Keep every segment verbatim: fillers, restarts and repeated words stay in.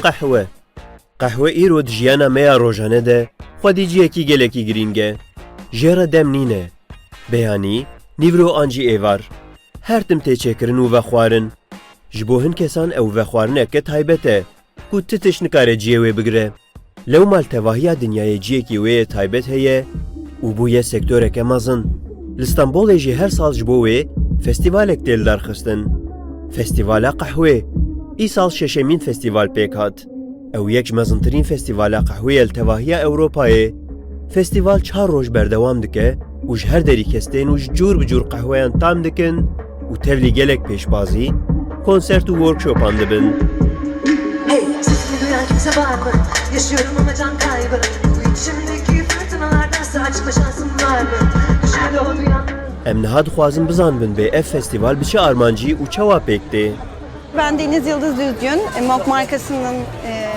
Qehwe. Qehwe îro di jiyana me ya rojane de xwedî cihekî gelekî girîng e. Jê re dem nîne. Beyanî, nîvro an jî êvar. Her tim tê çêkirin û vexwarin. Ji bo hin kesan ew vexwarineke taybet e, ku ti tişt nikare cihê wê bigire. Lewma li tevahiya dinyayê cihekî wê yê taybet heye û bûye sektoreke mezin. Li Stenbolê jî her sal ji bo wê festîvalek tê lidarxistin. Festîvala Qehwê. Îsal şeşemîn festîval pêk hat. Ew yek ji mezintirîn festîvala qehwê ye li tevahiya Ewropayê. Festîval çar roj berdewam dike û ji her derî kes tên û ji cûr bi cûr qehweyan tam dikin û tevlî gelek pêşbazî, konsert û workshopan dibin. Hey, sesimi duyan kimse var mı? Yaşıyorum ama can kaybı. Bu içimdeki fırtınalardansa çıkma şansım var mı? Düşme doğdu yalnız. Em niha dixwazin bizanibin bê ev festîval bi çi armancî û çawa pêk tê? Ben Deniz Yıldız Düzgün, e, Mok markasının, e,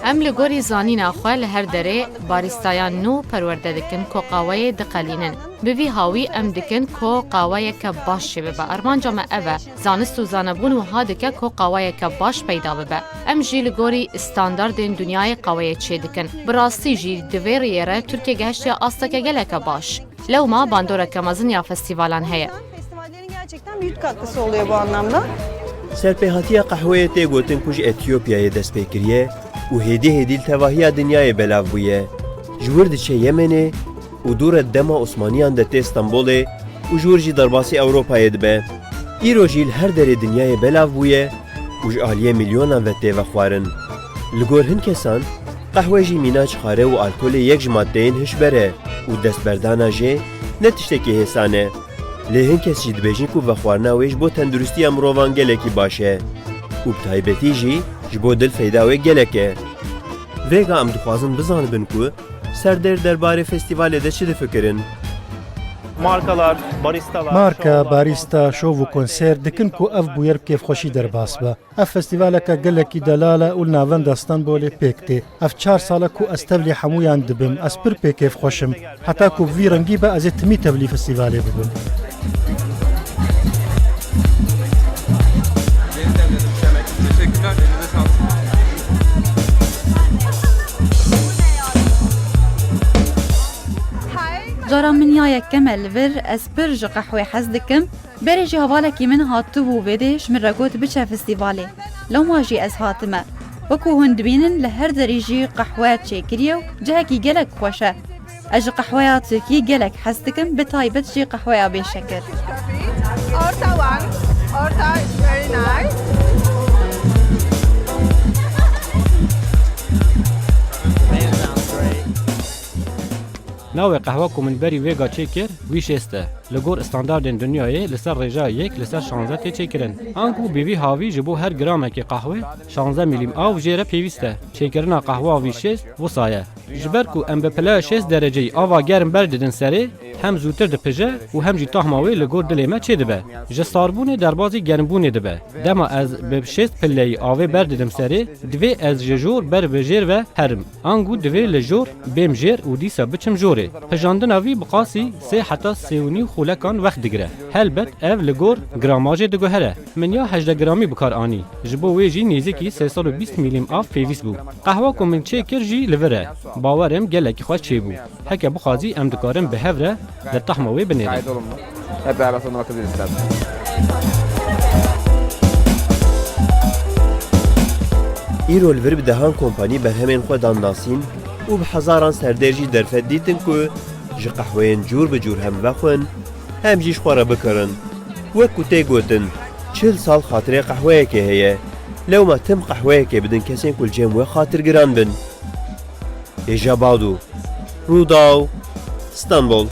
Em li gorî zanîna xwe li her derê barîstayan nû perwerde dikin ku qaweyê diqelînin. Bi vî hawî em dikin ku qaweyeke baş çêbibe. Armanca me ev e. Zanist û zanebûn wiha dike ku qaweyeke baş peyda bibe. Em jî li gorî standardên dinyayê qaweyê çêdikin. Bi rastî jî di vê rêyê re Tirkiye gehiştiye asteke geleke baş. Lewma bandoreke mezin ya festîvalan heye. Festivallerin gerçekten büyük katkısı oluyor bu anlamda. Serpêhatiya qehweyê tê gotin ku ji Etiyopyayê dest pê kiriye û hêdî hêdî li tevahiya dinyayê belav bûye. Ji wir diçe Yemenê û dû re dema Osmaniyan de tê Stenbolê û ji wir jî derbasî Ewropayê dibe. Îro jî li her derê dinyayê belav bûye û ji aliyê milyonan ve tê vexwarin. Li gor hin kesan, qehwe jî mîna çixare û alkolê yek ji maddeyên hişber e û destberdana jê ne tiştekî hêsan e. Lê hin kes jî dibêjin ku vexwarina wê ji bo tenduristiya mirovan gelekî baş e û bi taybetî jî ji bo dil feyda wê gelek e. Vêga em dixwazin bizanibin ku serdêr derbarê festîvalê de çi difikirin. Markalar, baristalar, Marka, şovlar, barîsta, şov û konser dikin ku ev bûyer bi kêfxweşî derbas be. Ev festîvaleke gelekî delal e û li navenda Stenbolê pêk tê. Ev çar sal e ku ez tevlî hemûyan dibim. Ez pir pê kêfxweş im. Heta ku bi vî rengî be, ez ê timî tevlî festîvalê bibim. Cara min ya yekem e li vir, ez pir ji qehwê hez dikim. Berê jî hevalekî min hatibû vê dê ji min re got biçe festîvalê. Lewma jî ez hatime. Wekû hûn dibînin li her derî jî qehwe çêkiriye û cihekî gelek xweş e. Ez ji qehweya tirkî gelek hez dikim, bi taybet jî qehweya bêşekir. Orta one, orta is very nice. Navê qehwa ku min berî vêga çêkir, wî şêst e. Li gor standardên dinyayê li ser rêjeya yek li ser şanzde tê çêkirin. Anku bi vî hawî ji bo her gramekê qehwê şanzde mîlîm av jê re pêwîst e. Çêkirina qehwa vî şêst wisa ye. Ji ber ku em bi pileya şêst dereceyî ava germ berdidin serê, hem zûtir dipije û hem jî tahma wê li gor dilê me çêdibe. Ji sarbûnê derbazî germbûnê dibe. Dema ez bi şêst pileyî avê berdidim serê, divê ez ji jor ber bi jêr ve herim. Ango divê li jor bêm jêr û dîsa biçim jorê. Pijandina vî bi qasî sê heta sê û nîv xulekan wext digire. Helbet ev li gor gramajê diguhere. Min ya hejdeh gramî bi kar anî. Ji bo wê jî nêzîkî sê sed û bîst mîlîm av pêwîst bû. Qehwa ku min çê kir jî li vir e. Bawer im gelekî xweş çêbû. Heke bixwazî em dikarin bi hev re di tahma wê binêrin. Kaydolun mu? Hep beraber sonuna kadar istedim. Îro li vir bi dehan kompanî berhemên xwe dan nasîn û bi hezaran serdêr jî derfet dîtin ku ji qehweyên cûr bi cûr hem vexwin, hem jî ji xwe re bikirin. Wek ku tê gotin, çil sal xatirê qehweyekê heye. Lewma tim qehweyekê bidin kesên ku li cem we xatirgiran bin. Êja Badu, Rûdaw, Stenbol.